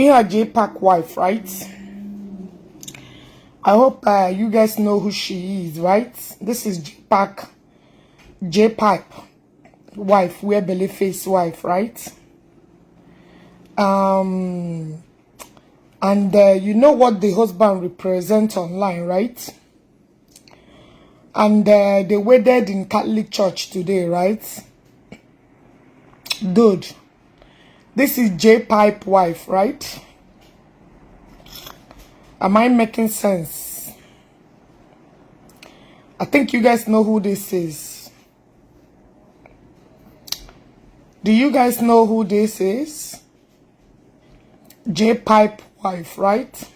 We are JPAC wife, right? I hope you guys know who she is, right? This is JPAC, JPipe wife, where belly face wife, right? And you know what the husband represents online, right? And they wedded in Catholic Church today, right? Good. This is JPipe wife, right? Am I making sense? I think you guys know who this is. Do you guys know who this is? JPipe wife, right?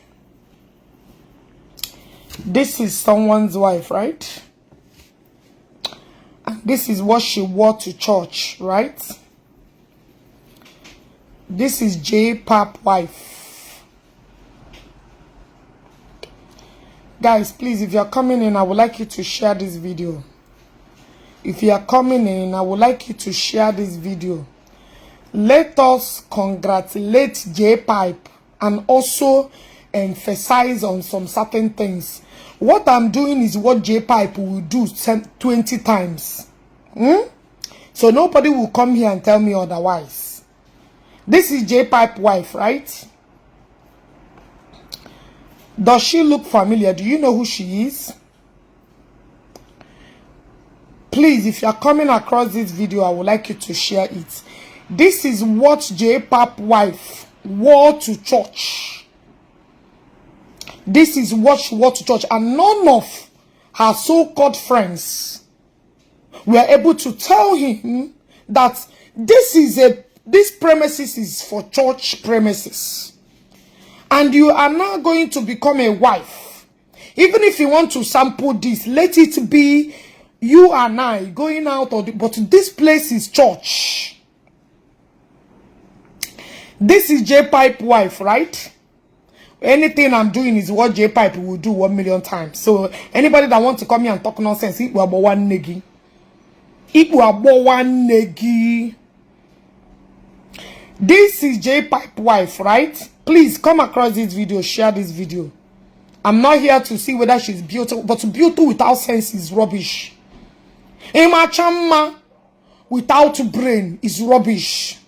This is someone's wife, right? And this is what she wore to church, right? This is JPap wife. Guys, please, if you're coming in, I would like you to share this video. If you are coming in, I would like you to share this video. Let us congratulate JPipe and also emphasize on some certain things. What I'm doing is what JPipe will do 20 times. So nobody will come here and tell me otherwise. This is JPipe wife, right? Does she look familiar? Do you know who she is? Please, if you are coming across this video, I would like you to share it. This is what JPAP wife wore to church. This is what she wore to church. And none of her so-called friends were able to tell him that this premises is for church premises. And you are now going to become a wife. Even if you want to sample this, let it be you and I going out, but this place is church. This is JPipe wife, right? Anything I'm doing is what JPipe will do 1,000,000 times. So anybody that wants to come here and talk nonsense, it will be one negi. It will be one negi. This is JPipe wife, right? Please come across this video, share this video. I'm not here to see whether she's beautiful, but beauty without sense is rubbish. Emachamma without brain is rubbish.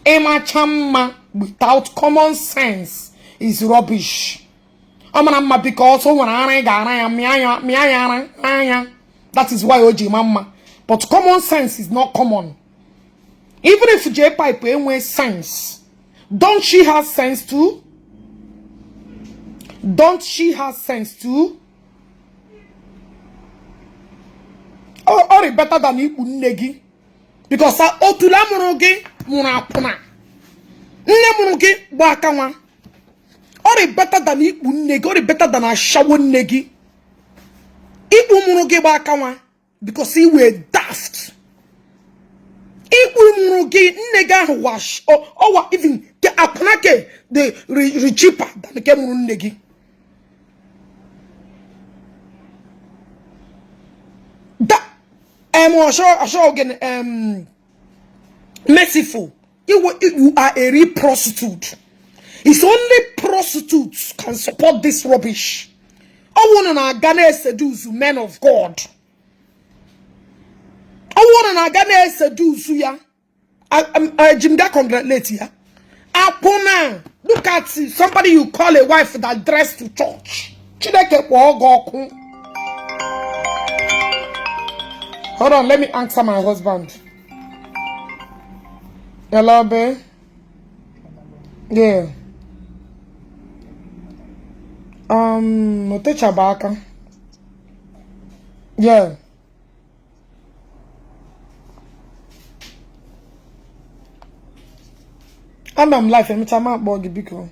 Emachamma without common sense is rubbish. Amanamma because that is why Oji mama. But common sense is not common. Even if JPipe ain't sense, don't she have sense too? Don't she have sense too? Or better than you negi. Because otula murugi murapuna. Nne murugi wakawa. Or better than you negi, or better than a shawo negi. Ibu murugi wakawa. Because he were daft. Ibu murugi nega wash or even the apunake the cheaper than the kemuru negi. That merciful. You are a real prostitute. It's only prostitutes can support this rubbish. I want to Ghana seduce men of God. I want to Ghana seduce ya. I Jim that congratulate ya. Apona, look at somebody you call a wife that dressed to church. Chineke kpọọ. Hold on, let me answer my husband. Hello, babe. Yeah. Otechabaka. Yeah. I'm live. I'm talking.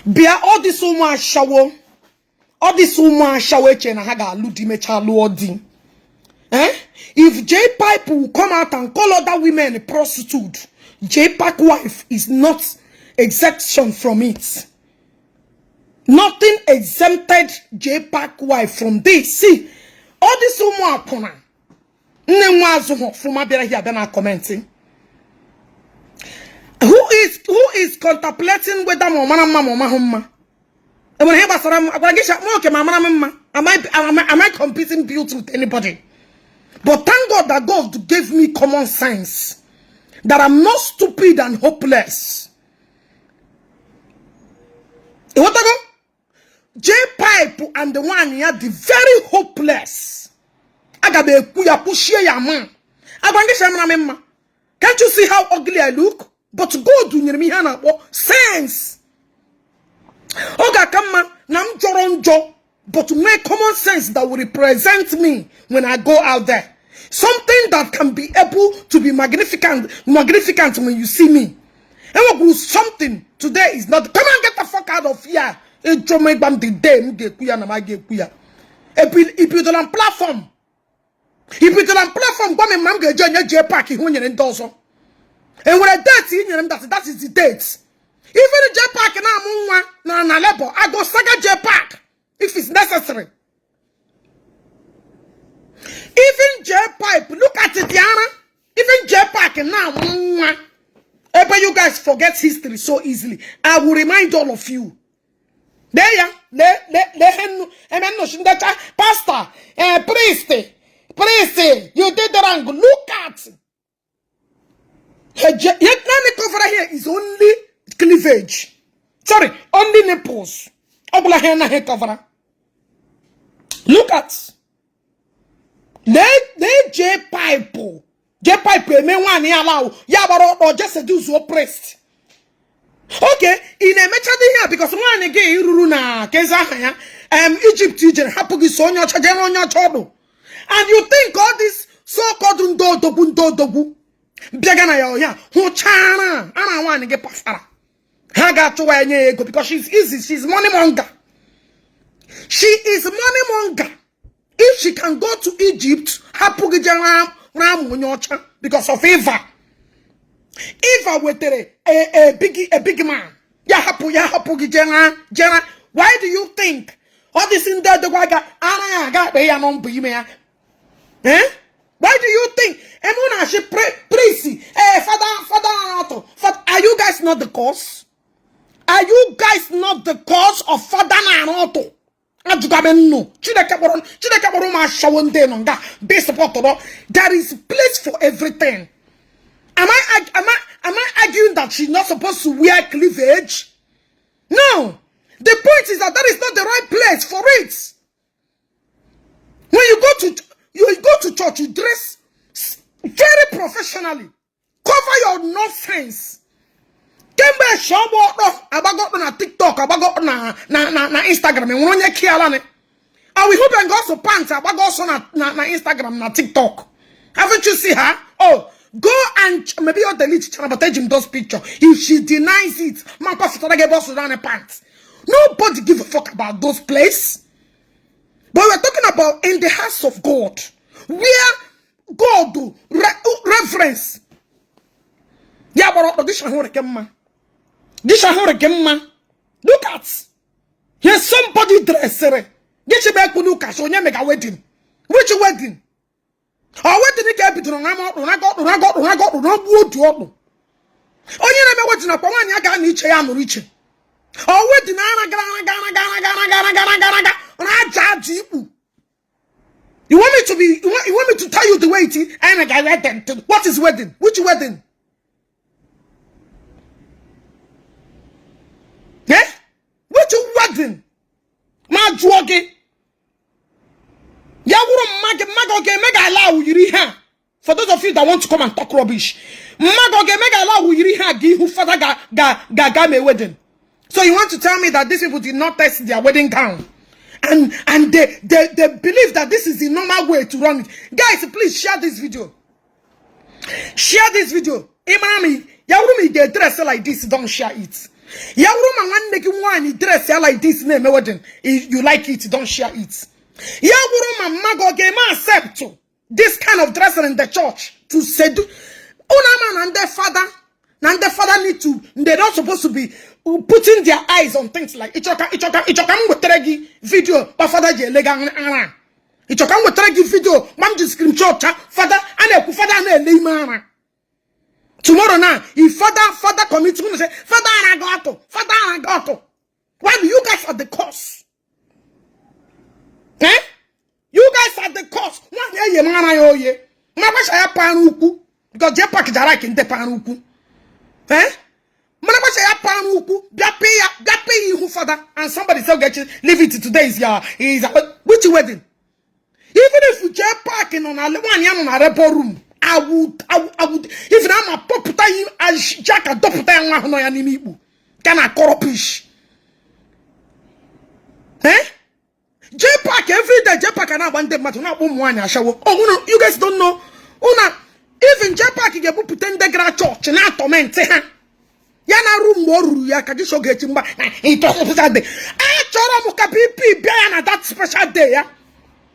Bịa, all this ụmụ ashawo, all this ụmụ ashawo eche na ha ga-alụ di, mechaa lụọ di. Eh? If J Pipe will come out and call other women a prostitute, J Park wife is not exemption from it. Nothing exempted J Park wife from this. See, all this ụmụ akwụna nne nwa azụ ha ọfụma bịara here, abịa na commenting. Who is contemplating whether ma ọ mara mma ma ọ mahụ mma? Enwere ihe gbasara m? Agwara gị ma oke ma mara m mma. Am I competing beauty with anybody? But thank God that God gave me common sense, that I'm not stupid and hopeless. Ịghọtago? J Pipe and the one ya dị very hopeless. Aga m ekwu ya, kwuchie ya. Ma agwa gị mara m mma. Can't you see how ugly I look? But God nyere m ihe a na-akpọ sense. Ọ ga-aka mma na m jọrọ njọ but nwee common sense that will represent me when I go out there, something that can be able to be magnificent, magnificent when you see me. Enwekwuru something today is not. Come and get the fuck out of here. Ịjụ m, ịgba m the day m ga-ekwu ya na m ga-ekwu ya. Ibidola m platform, ibidola m platform, gwa m ma m ga-eji onye jee park ihe o nyere ndị ọzọ. Enwere date i nyere m that is the date? Even J Park na-amụ nwa na labor, I go saga J Park if it's necessary. Even J Pipe, look at it, Yara. Even J Park na-amụ nwa ebe. You guys forget history so easily. I will remind all of you. Lee ya, lee, lee, lee ihe nnu eme nnọchi ndecha. Pastor, eh, priest, priest, you did the wrong. Look at ihe naanị cover here is only cleavage, sorry, only nipples. Ọ bụla ha anaghị cover. Look at, lee, lee J Pipe. J Pipe eme nwaanyị ya ala ahụ ya gbara ọkpọ je seduce priest. Okay, ị na-emechado ihe a because nwaanyị gị ruru na kezi aha ya Egypt ijere hapụ gị so onye ọcha jere onye ọcha ọdụ. And you think all this so-called ndị odogwu, ndị odogwu bịaga na ya ọhịa hụchara ara nwaanyị gị pafara, ha ga-achụwa ya, nye ya ego because she's easy. She's money monger. She is money monger. If she can go to Egypt, hapụ gị jee ramụ onye ọcha because of Eva. Eva wetere a big man, ya hapụ, ya hapụ gị jee jere. Why do you think all this ndị odogwu aga ara ya aga akpa ya nọmbụ ime ya? Eh? Why do you think emu na priest, eh, father, father atọ? Are you guys not the cause? Are you guys not the cause of father na atọ? Ajụgabe nnụ. Chineke kpọrọ, Chineke kpọrọ ụmụ ashawo ndị nọ nga be supportọrọ. There is place for everything. Am I arguing that she's not supposed to wear cleavage? No. The point is that that is not the right place for it. When you go to church, you dress very professionally. Cover your nonsense. Kemgbe shọgba ọkpọ agbago ọkpọ na TikTok, agbago ọkpọ na Instagram, enwere onye kiala ni awi hụbe nga ọsọ pant agbago ọsọ na Instagram, na TikTok. Haven't you see her? Oh, go and maybe you delete channel, but eji m those picture. If she denies it, ma kwafụtara gị ebe ọsọ naanị pant. Nobody give a fuck about those place. But we're talking about in the house of God, where God reverence ya gbara ọkpọ gị shahụrụ gị mma, gị shahụrụ gị mma. Look at here, somebody dressịrị gị chebe ekwu n'ụka so onye mega wedding. Which wedding? Ọ wedding ka ebidoro na ama ọkpụ naga ọkpụ naga ọkpụ naga ọkpụ na gbuo otu ọkpụ. Onye na-eme wedding akwa nwaanyị a ga-anọ iche ya nụrụ iche. Ọ wedding ara gara ara gara gara gara gara gara gara gara aja aja ikpu. You want me to be you want me to tell you the way it is? I'm a guy wedding. What is wedding? Which wedding? Yeah? Which wedding? Ma jụọ gị. Ya wụrụ mma gị, mma gị ọ ga-eme gị ala ahụ yiri ihe a? For those of you that want to come and talk rubbish, mma gị ọ ga-eme gị ala ahụ yiri ihe a ga ihu fada ga ga ga ga mee wedding? So you want to tell me that these people did not test their wedding gown? And they believe that this is the normal way to run it. Guys, please share this video. Share this video. Imami, ya wụrụ m ị ga-dress like this, don't share it. Ya wụrụ ma nwanne gị nwaanyị dress ya like this na-eme wedding, you like it, don't share it. Ya wụrụ ma mma gị ọ ga-eme accept this kind of dressing in the church to seduce. Unu ama na ndị fada, na ndị fada need to, they not supposed to be putting their eyes on things like. Ịchọka, ịchọka, ịchọka m wetara gị video ma fada ji elega ara? Ịchọka m wetara gị video ma m ji screenshot cha fada a na-ekwu fada na-ele ime ara? Tomorrow now, if fada commit, unu say fada ara ga ọtụ, fada ara ga ọtụ. Why do you guys are the cause? Eh, you guys are the cause. Nwaanyị eye m ara ya oye ma gbasa ya para ukwu, because J Park jara ka ndị para ukwu. Eh, mana gbasa ya para ukwu, bịa pay ya, bịa pay ya ihu fada. And somebody say, "Ogechi, leave it. Today is your is which wedding?" Even if J Park nọ na nwaanyị ya nọ na rebel room, I would if na ama pọpụta ya jaka dọpụta ya nwa ahụ nọ ya n'ime ikpu ka na akọrọ pish. Eh, J Park, everyday J Park na-agba ndị mmadụ, na-akpọ ụmụ nwaanyị ashawo. Oh, unu, you guys don't know. Una even J Park ga-ebupụta ndị gara chọọchị na-atọmentị ha ya na ru mgbe o ruru ya ka gị Ogechi mgba na ịtọ special day. Achọrọ m ka BP bịa ya na that special day ya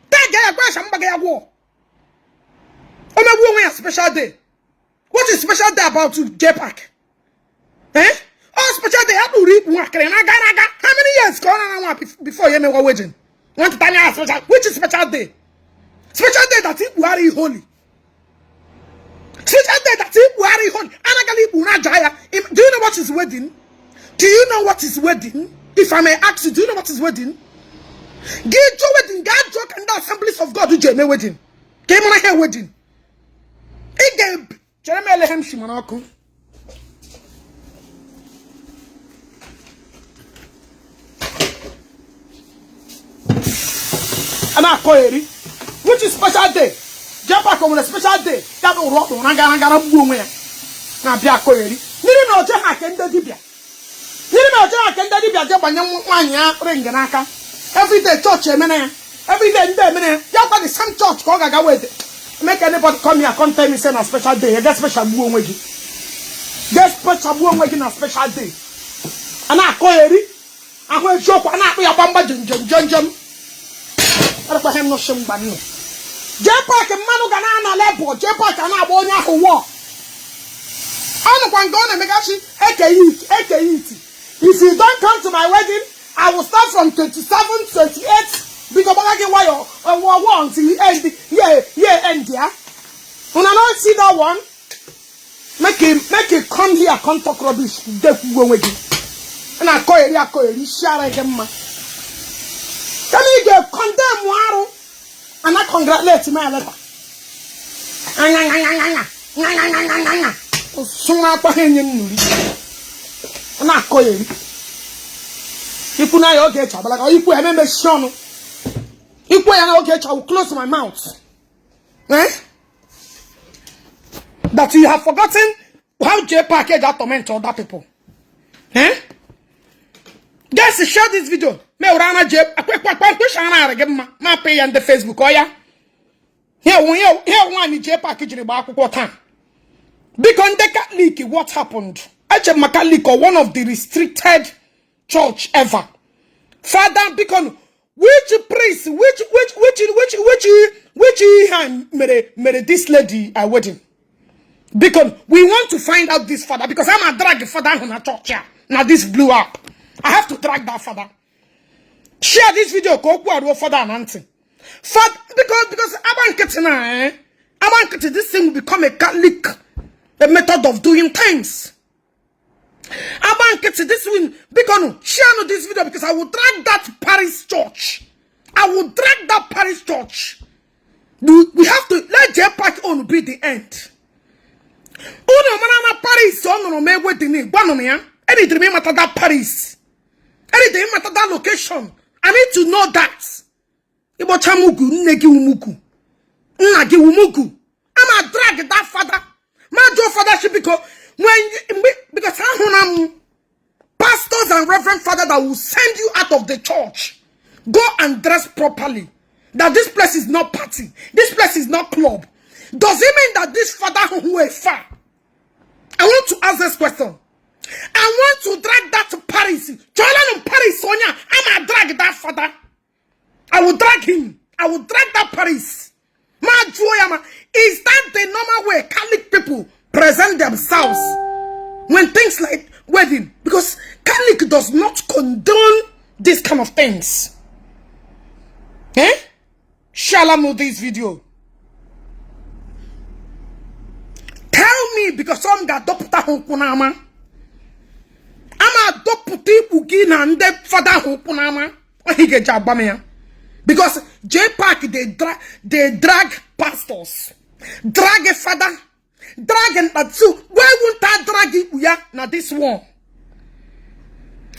tag ya, gwa ya mgbaga ya gwọ o megbu onwe ya. Special day, what is special day about J Park? Eh, oh, special day ya kpuru ikpu nwakịrị na gara aga. How many years ka ọ na nwa before ya emewa wedding? Nwantụta anya special, which is special day? Special day that ikpugharị holy, special day that ikpugharị holy, anagala ikpu na aja ya. Do you know what is wedding? Do you know what is wedding? If I may ask you, do you know what is wedding? Gị jụọ wedding, gaa jụọ ka ndị Assemblies of God ji eme wedding ka ị mara ihe wedding. Ị ga chere m eleghe m shi mara ọkụ a na-akọ eri. Which is special day? J Park nwere special day ya bụ ụrụ ọkpụ na gara gara gbuo onwe ya na-abịa akọ eri. Nyere na oche ha ke ndị dibịa, nyere na oche ha ke ndị dibịa je gbanye nwaanyị ya ring n'aka. Everyday church emene ya, everyday ndị emene ya, ya kwa the same church ka ọ ga-aga wede. Make anybody come here, come tell me say na special day ya get special, gbuo onwe gị. Get special, gbuo onwe gị na special day a na-akọ eri ahụ eziokwu a na-akpụ ya gbamgba jem jem jem jem arịkwaghị m nụsị mgba nnu. J Park mmanụ ga na-ana lebụ. J Park a na-agba onye ahụ wọ ọnụkwa nke ọ na-emegasị eke it, eke it. If you don't come to my wedding, I will start from 27, 28. Biko gbaga gị nwayọ wọ until end year, year end ya. Una no see that one. Make him come here, come talk rubbish. Dekwuo onwe gị na-akọ eri, akọ eri isi ara gị mma. Kama ị ga-condemn arụ ana congratulate my letter. Anya anya anya anya anya anya anya sụrụ akpa ha enye nnuri na-akọ eri ikwu na ya oge echi agbalaga ikwu ya ememechi ọnụ ikwu ya na oge echi. I will close my mouth. Eh, that you have forgotten how J Park eji torment other people. Eh, guys, share this video. Me were ana J akpekpekpe ara ara gị mma ma pay ya ndị Facebook ọ ya ihe nwaanyị J Park jiri gbaa akwụkwọ taa. Biko, ndị Catholic, what happened? Eche m Catholic or one of the restricted church ever. Father, biko, which priest, which ihe mere this lady a wedding? Because we want to find out this father, because I'm a drag father ahụ na church ya na this blue app. I have to drag that father. Share this video ka okwu aruo father na ntị. Father, because agba nkịtị na, eh, agba nkịtị, this thing will become a Catholic, a method of doing things. Agba nkịtị, this will, biko nu, share no this video, because I will drag that parish church. I will drag that parish church. We have to let J Park own be the end. Unu mara na parish ọ nụrụ m wedding, gwanụ m ya. Enidiri m ịmata that parish, enidiri m ịmata that location. I need to know that. Ịgbọcha mugu nne gị umugu nna gị umugu. Ama drag that father ma jụọ father shi biko when you, because ahụ na m pastors and reverend father that will send you out of the church, go and dress properly, that this place is not party, this place is not club. Does it mean that this father who is far? I want to ask this question. I want to drag that parish. Chọọlanụ m parish onye a ama drag that father. I will drag him. I will drag that parish. Ma jụọ ya ma is that the normal way Catholic people present themselves when things like wedding? Because Catholic does not condone this kind of things. Eh? Share m this video. Tell me because some ga-adọpụta ha ụkwụ n'ama. Ama adọpụta ikpu gị na ndị fada ahụ ụkwụ n'ama. Ọ ga-eji agba m ya. Because JPAC they drag pastors, drag a father, drag and so why won't I drag ikpu ya na this one?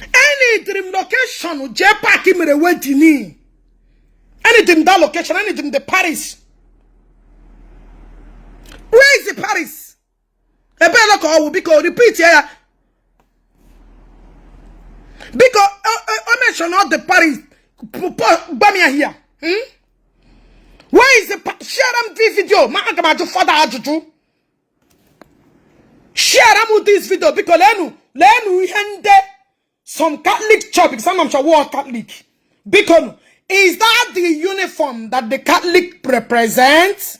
Any dream location JPAC mere wedding. Any dream that location, any dream the parish. Where is the parish? Ebele ka ọ wụ biko repeat ya. Biko o mention all the parish. Gba m ya here. Hmm? Where is the share m this video? Ma aga m ajụ fada ajụjụ. Share m this video biko lenu lenu ihe ndị some Catholic church because I'm sure we're Catholic. Biko is that the uniform that the Catholic represents?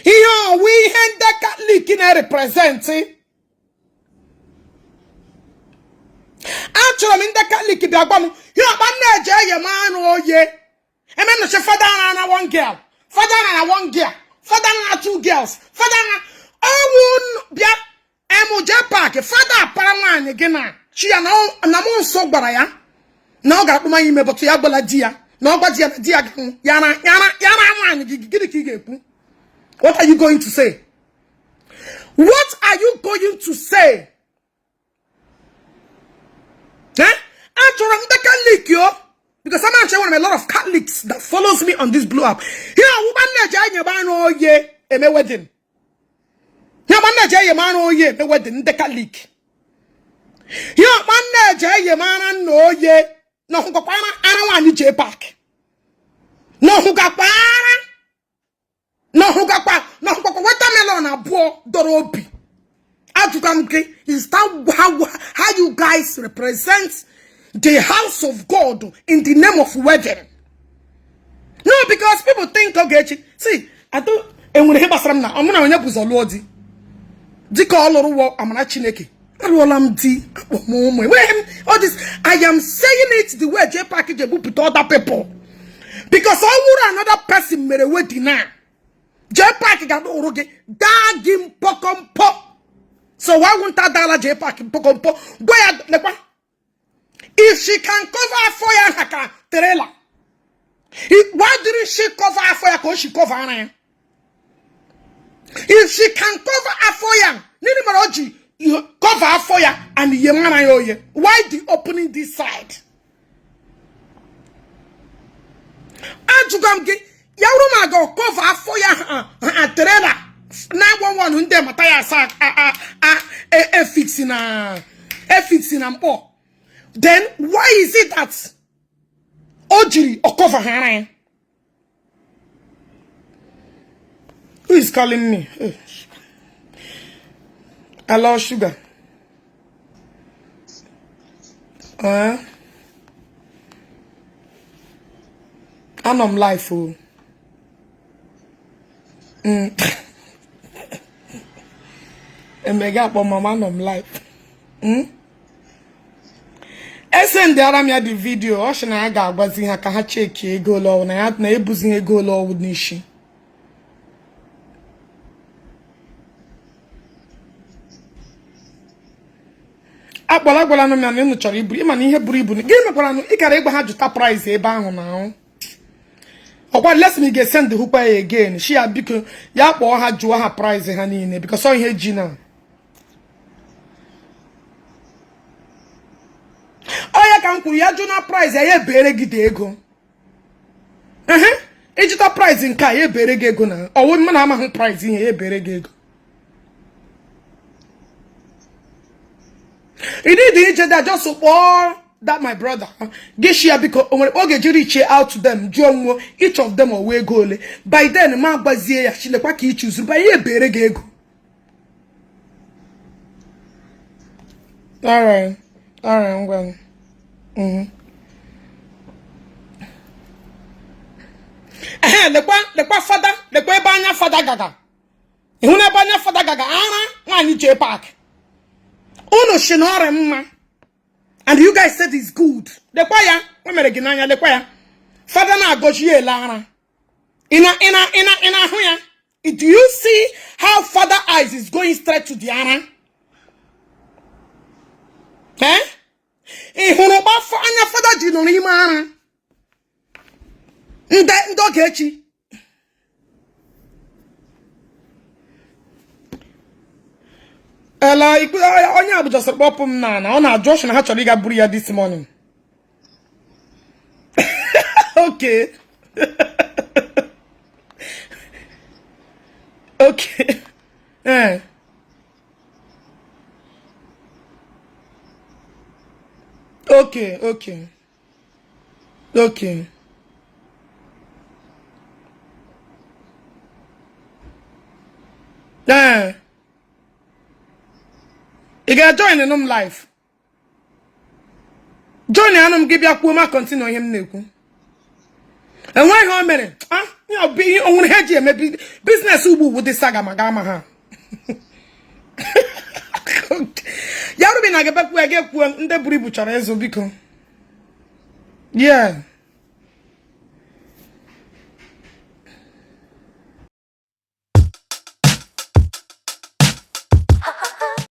Ihe ọwụ ihe ndị Catholic na-represent? Achọrọ m ndị Catholic bịa gwa m ihe ọkpa nna eji eye m anụ oye eme nnọchi fada na na one girl, fada na na one girl, fada na two girls, fada na ọwụ bịa emu JPAC fada apara nwaanyị gị na chi ya na mụ nsọ gwara ya na ọ ga-akpụ mmanya ime bọtụ ya gbala di ya na ọ gwa di ya na di ya ga-anwụ ya na ya na ya na nwaanyị gị gịnị ka ị ga-ekwu? What are you going to say? What are you going to say? Eh? Achọrọ m ndị Catholic yo because I'm actually one of a lot of Catholics that follows me on this blue app. Here, ọwụgba nna eji enye anụ oye eme wedding. Here, ọgba nna eji enye anụ oye eme wedding ndị Catholic. Here, ọgba nna eji enye mara nna oye na ọhụgakwa ara nwaanyị JPAC. Na ọhụgakwa ara na ọhụgakwa na ọhụgakwa watermelon abụọ dọrọ obi. Ajụga m gị, is that how you guys represent the house of God in the name of wedding? No, because people think Ogechi. See, I don't enwere ihe gbasara m na ọ mụ na onye bụ ụzọ lụọ di dịka ọ lụrụ wọ amara Chineke alụọla m di akpọ m ụmụ enweghị m all this. I am saying it the way JPAC ji ebupụta other people because ọ wụrụ another person mere wedding na JPAC ga-adụrụ gị daa gị mkpọkọmpọ. So why won't I dala JPAC mkpọkọmpọ gwa ya lekwa if she can cover afọ ya ha ka trailer, why didn't she cover afọ ya ka o si cover ara ya? If she can cover afọ ya nini mere o ji cover afọ ya and ihe mara ya oye, why the opening this side? Ajụga m gị ya wụrụ ma ga cover afọ ya ha trailer 911 ndị mata ya asa efix na mkpọ, then why is it that o jiri ọ cover ha ara ya? Who is calling me? Hey. Hello, sugar. Anọ m live o. Emega akpọ mama anọ m live. Esendịara m ya the video ọ sị na ya ga-agwazi ha ka ha cheki ego ole ọwụ na ya na-ebuzi ego ole ọwụ n'isi. Akpọrọ agwala m ya na unu chọrọ iburu ịma na ihe buru ibu gịnị mekwara nụ ị gara ịgwa ha jụta price ebe ahụ na ahụ ọkwa les m ga-esend hụkwa ya again shi ya biko ya kpọọ ha jụọ ha price ha niile because ọ ihe ji na ọ ya ka m kwuru ya jụ na price ya ya ebere gị dị ego ịjụta price nke a ya ebere gị ego na ọwụ mma na amaghị price ihe ya ebere gị ego. You need ije that just kpọọ that my brother gị shi ya biko o nwere oge ji reach out to them jụọ nwuo each of them owe ego ole by then ma gbazie ya chilekwa ka ị chụzuru ba ya ebere gị ego. Alright. Alright, ngwa. Ehe, lekwa lekwa fada, lekwa ebe anya fada gaga. Ị hụ na ebe anya fada gaga ara nwaanyị JPAC. Unu shi na ọ rị mma. And you guys said it's good. Lekwa ya, o mere gị n'anya lekwa ya. Fada na-agọzi ya ele ara. Ị na ị na ị na ị na-ahụ ya? Do you see how father eyes is going straight to the ara? Eh? Ị hụrụ gbafọ anya fada ji nọrọ ime ara? Ndị ndị Ogechi. Ela ikpe onye Abuja sịrị kpọpụ m na ọ na-ajụ ọchị na ha chọrọ ịga buru ya this morning. Okay. Okay. Eh. Okay, okay. Okay. Eh. Ị ga-join m live? Join anụ m gị bịa kwuo ma continue ihe m na-ekwu. Enweghị o mere. Ah, ya bụ ihe o nwere ha ji eme business ugbu ugbu dị saga ma ga ama ha. Ya rubi na ga-ebekwu ya ga-ekwu ndị buru ibu chọrọ ịzụ biko. Yeah.